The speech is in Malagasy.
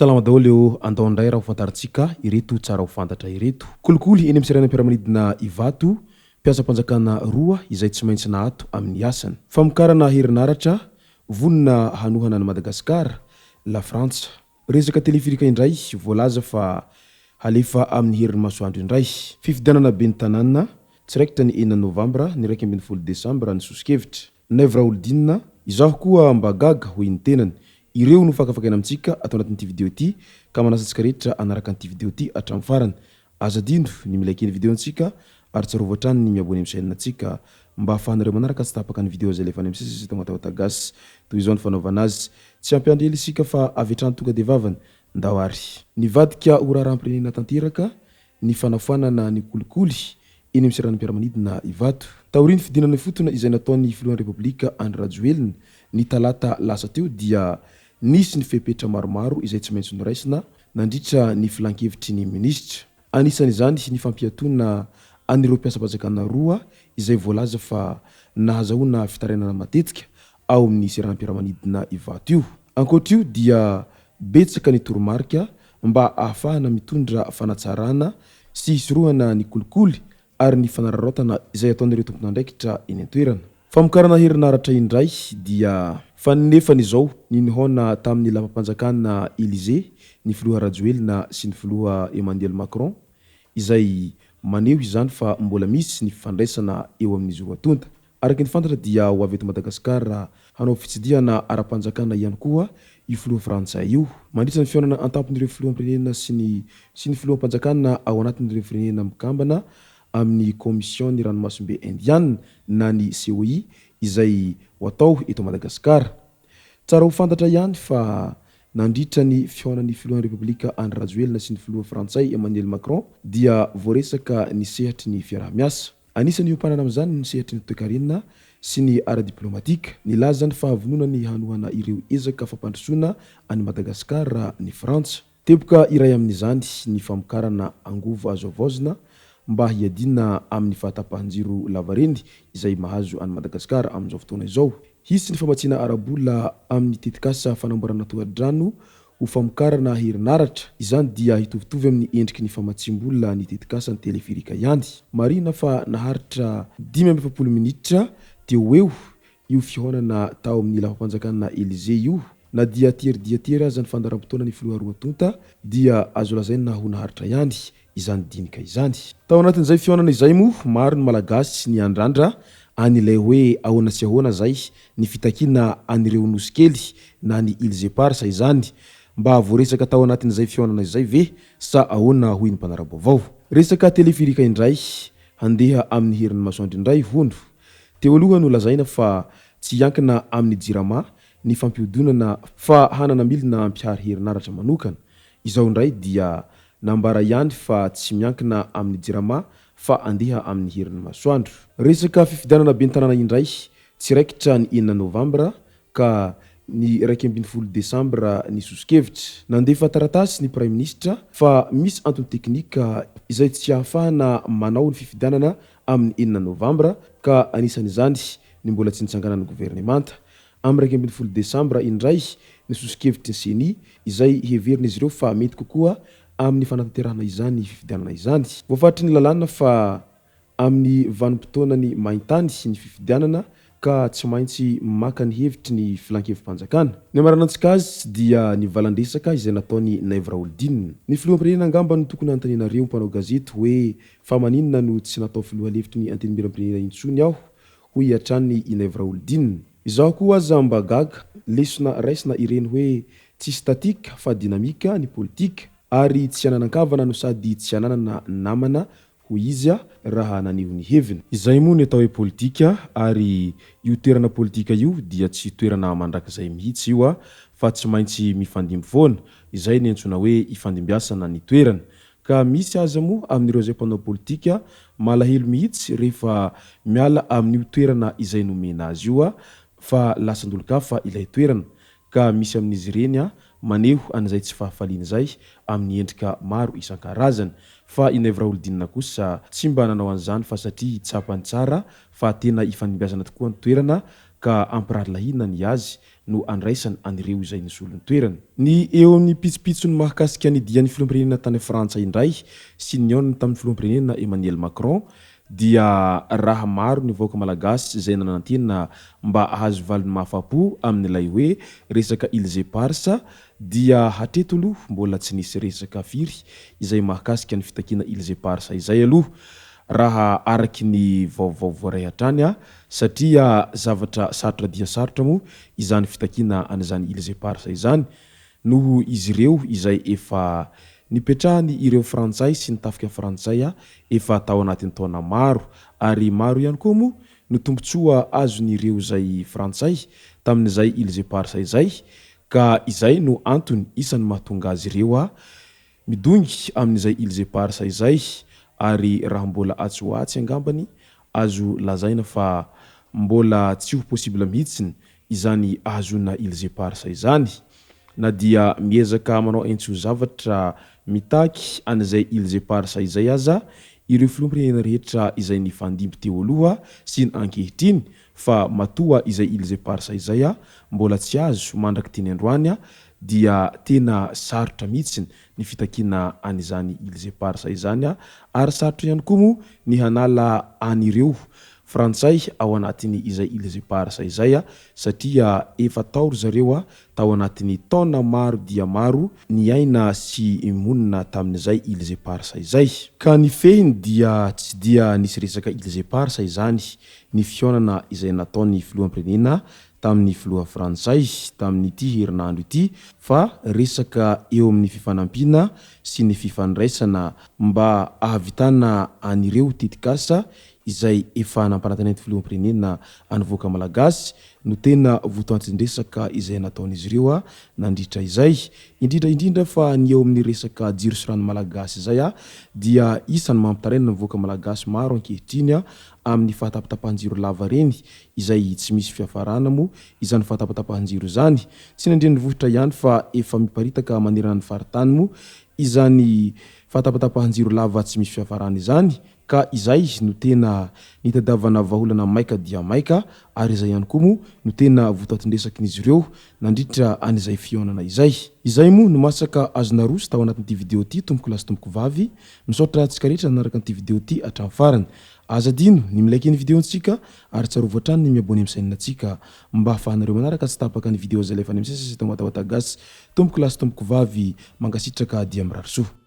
Salama daholo ô, andao indray raha ho fantarintsika ireto tsara ho fantatra ireto. Kolikoly eny amin'ny seranam-piaramanidina Ivato, mpiasam-panjakana roa izay tsy maintsy naato amin'ny asany. Famokarana herinaratra, vonona hanohana an'i Madagasikara, La Frantsa. Resaka teleferika indray, voalaza fa halefa amin'ny herin'ny masoandro indray. Fifidianana ben'ny tanàna, tsy raikitra ny enina novambra, ny 11 desambra ny soso-kevitra. Naivo Raholdina, izaho koa mba gaga, hoy ny tenany. Ireo no fakafakaina amintsika ato anatin'ity video ity ka manasa antsika rehetra hanaraka an'ity video ity hatramin'ny farany. Aza adino ny mi-like ny video antsika ary tsarovy hatrany ny mi-abonner amin'ny chaîne antsika mba ahafahanareo manaraka tsy tapaka ny video izay alefanay misesy eto Matawata Gasy. Toy izao ny fanaovana azy. Tsy hampiandry ela isika fa avy hatrany tonga dia vavany. Ndao ary. Nivadika ho raharaham-pirenena tanteraka ny fanafoanana ny kolikoly eny amin'ny seranam-piaramanidina Ivato. Taorian'ny fidinana ifotony izay nataon'ny filohan'ny Repoblika Andry Rajoelina ny talata lasa teo dia nisy ny fepetra maromaro izay tsy maintsy noraisina nandritra ny filankevitry ny minisitra. Anisan'izany ny fampiatoana an'ireo mpiasam-panjakana roa izay voalaza fa nahazahoana fitarainana matetika ao amin'ny seranam-piaramanidina Ivato io. Ankoatra io dia betsaka ny toromarika mba ahafahana mitondra fanatsarana sy hisorohana ny kolikoly ary ny fanararaotana izay ataon'ireo tompon'andraikitra eny an-toerana. Famokarana herinaratra indray dia fanonefany izao ny nihaona tamin'ny lapam-panjakana Elysée ny filoha Rajoelina sy ny filoha Emmanuel Macron izay maneho izany fa mbola misy ny fifandraisana eo amin'izy roa tonta. Araka ny fantatra dia ho avy eto Madagasikara hanao fitsidihana ara-panjakana ihany koa io filoha frantsay io. Mandritra ny fihaonana an-tampon'ireo filoham-pirenena sy ny sy ny filoham-panjakana ao anatin'ireo firenena mikambana amin'ny Kaomision'ny Ranomasimbe Indiana na ny COI izay ho atao eto Madagasikara. Tsara ho fantatra ihany fa nandritra ny fihaonan'ny filohan'ny Repoblika Andry Rajoelina sy ny filoha frantsay Emmanuel Macron dia voaresaka ny sehatry ny fiaraha-miasa. Anisan'ny hiompanana amin'izany ny sehatry ny toekarena sy ny ara-diplaomatika. Nilaza ny fahavononany hanohana ireo ezaka fampandrosoana an'i Madagasikara ny Frantsa. Teboka iray amin'izany ny famokarana angovo azo havaozina mba hiadiana amin'ny fahatapahan-jiro lavareny izay mahazo an'i Madagasikara amin'izao fotoana izao. Hisy ny famatsiana ara-bola amin'ny tetikasa fanamboarana tohadrano ho famokarana herinaratra, izany dia hitovitovy amin'ny endriky ny famatsiam-bola ny tetikasan'ny teleferika ihany. Marihina fa naharitra 45 minitra teo ho eo io fihaonana tao amin'ny lapam-panjakana Elysée io. Na dia tery dia tery aza ny fandaharam-potoana ny filoha roa tonta dia azo lazaina ho naharitra ihany izany dinika izany. Tao anatin'izay fihaonana izay moa, maro ny Malagasy niandrandra an'ilay hoe ahoana sy ahoana izay ny fitakiana an'ireo nosy kely na ny îles éparses izany. Mba voaresaka tao anatin'izay fihaonana izay ve sa ahoana hoy ny mpanara-baovao. Resaka teleferika indray handeha amin'ny herin'ny masoandro indray hono. Teo aloha nolazaina fa tsy hiankina amin'ny Jirama ny fampihodinana fa hanana milina mpihary herinaratra manokana. Izao indray dia Nambara ihany fa tsy miankina amin'ny Jirama fa andeha amin'ny herin'ny masoandro. Resaka fifidianana ben'ny tanàna indray, tsy raikitra ny enina novambra ka ny 11 desambra ny soso-kevitra. Nandefa taratasy ny praiminisitra fa misy antony teknika izay tsy ahafahana manao ny fifidianana amin'ny enina novambra ka anisan'izany ny mbola tsy nitsanganan'ny governemanta. Amin'ny 11 desambra indray ny soso-kevitry ny Ceni izay heverin'izy ireo fa mety kokoa amin'ny fanatanterahana izany fifidianana izany. Voafaritry ny lalàna fa amin'ny vanim-potoanan'ny maintany ny fifidianana ka tsy maintsy maka ny hevitry ny filankevi-panjakana. Ny hamaranantsika azy dia ny valan-dresaka izay nataon'i Naivo Raholdina. Ny filoham-pirenena angamba no tokony hanontanianareo mpanao gazety hoe fa maninona no tsy natao filoha lefitry ny Antenimierampirenena intsony aho hoy hatrany i Naivo Raholdina. Izaho koa aza mba gaga, lesona raisina ireny hoe tsy statique fa dynamique ny politika ary tsy ananan-kavana no sady tsy ananana namana. hoy izy raha naneho ny heviny. Izay moa ny atao hoe politika ary io toerana politika io dia tsy toerana mandrakizay mihitsy io fa tsy maintsy mifandimby foana, izay ny antsoina hoe ifandimbiasana ny toerana. Ka misy aza moa amin'ireo izay mpanao politika malahelo mihitsy rehefa miala amin'io toerana izay nomena azy io fa lasan-dolon-kafa ilay toerana ka misy amin'izy ireny maneho an'izay tsy fahafaliany izay amin'ny endrika maro isan-karazany. Fa i Naivo Raholdina kosa tsy mba nanao an'izany fa satria tsapany tsara fa tena ifandimbiasana tokoa ny toerana ka ampirahalahiana ny azy no andraisany an'ireo izay nisolo ny toerany. Ny eo amin'ny pitsopitsony mahakasika ny dian'ny filoham-pirenena tany Frantsa indray sy ny nihaonany tamin'ny filoham-pirenena Emmanuel Macron dia raha maro ny vahoaka malagasy izay nanantena mba hahazo valiny mahafapo amin'ilay hoe resaka Îles Éparses dia hatreto aloha mbola tsy nisy resaka firy izay mahakasika ny fitakiana Îles Éparses izay aloha raha araky ny vaovao voaray hatrany satria zavatra sarotra dia sarotra moa izany fitakiana an'izany Îles Éparses izany noho izy ireo izay efa nipetrahany ireo frantsay sy ny tafika frantsay efa tao anatin'ny taona maro ary maro ihany koa moa no tombontsoa azon'ireo izay frantsay tamin'izay Îles Éparses izay ka izay no antony isan'ny mahatonga azy ireo midongy amin'izay Îles Éparses izay ary raha mbola atsy ho atsy angambany azo lazaina fa mbola tsy ho possible mihitsiny izany ahazoana Îles Éparses izany na dia miezaka manao entso zavatra mitaky an'izay Îles Éparses izay aza ireo filoham-pirenena rehetra izay nifandimby teo aloha sy ny ankehitriny fa matoa izay Îles Éparses izay mbola tsy azo mandraky teny androany dia tena sarotra mihitsy ny fitakiana an'izany Îles Éparses izany ary sarotra ihany koa moa ny hanala an'ireo Frantsay ao anatin'ny izay Îles Éparses izay satria efa tao ry zareo tao anatin'ny taona maro dia maro niaina sy monina tamin'izay Îles Éparses izay. Ka ny fehiny dia tsy dia nisy resaka Îles Éparses izany ny fihaonana izay nataon'ny filoham-pirenena tamin'ny filoha frantsay tamin'ity herinandro ity fa resaka eo amin'ny fifanampiana sy ny fifandraisana mba ahavitana an'ireo tetikasa izay efa nampanantenain'ny filoham-pirenena an'ny vahoaka malagasy no tena votoantin-dresaka izay nataon'izy ireo nandritra izay. Indrindra indrindra fa ny eo amin'ny resaka jiro sy rano malagasy izay dia isan'ny mampitaraina ny vahoaka malagasy maro ankehitriny amin'ny fahatapatapahan-jiro lava reny izay tsy misy fiafarana moa izany fahatapatapahan-jiro izany. Tsy ny an-drenivohitra ihany fa efa miparitaka manerana ny faritany moa izany fahatapatapahan-jiro lava tsy misy fiafarana izany ka izay no tena nitadiavana vahaolana maika dia maika ary izay ihany koa moa no tena votoatin-dresakin'izy ireo nandritra an'izay fihaonana izay. Izay moa no masaka azo naroso tao anatin'ity video ity tompoko lahy sy tompoko vavy. Misaotra antsika rehetra nanaraka an'ity video ity hatramin'ny farany. Aza adino ny mi-like ny video-ntsika ary tsarovy hatrany ny mi-abonner amin'ny chaîne-ntsika mba ahafahanareo manaraka tsy tapaka ny video izay alefanay misesy eto Matahotagasy. Tompoko lahy sy tompoko vavy, mankasitraka dia mirary soa.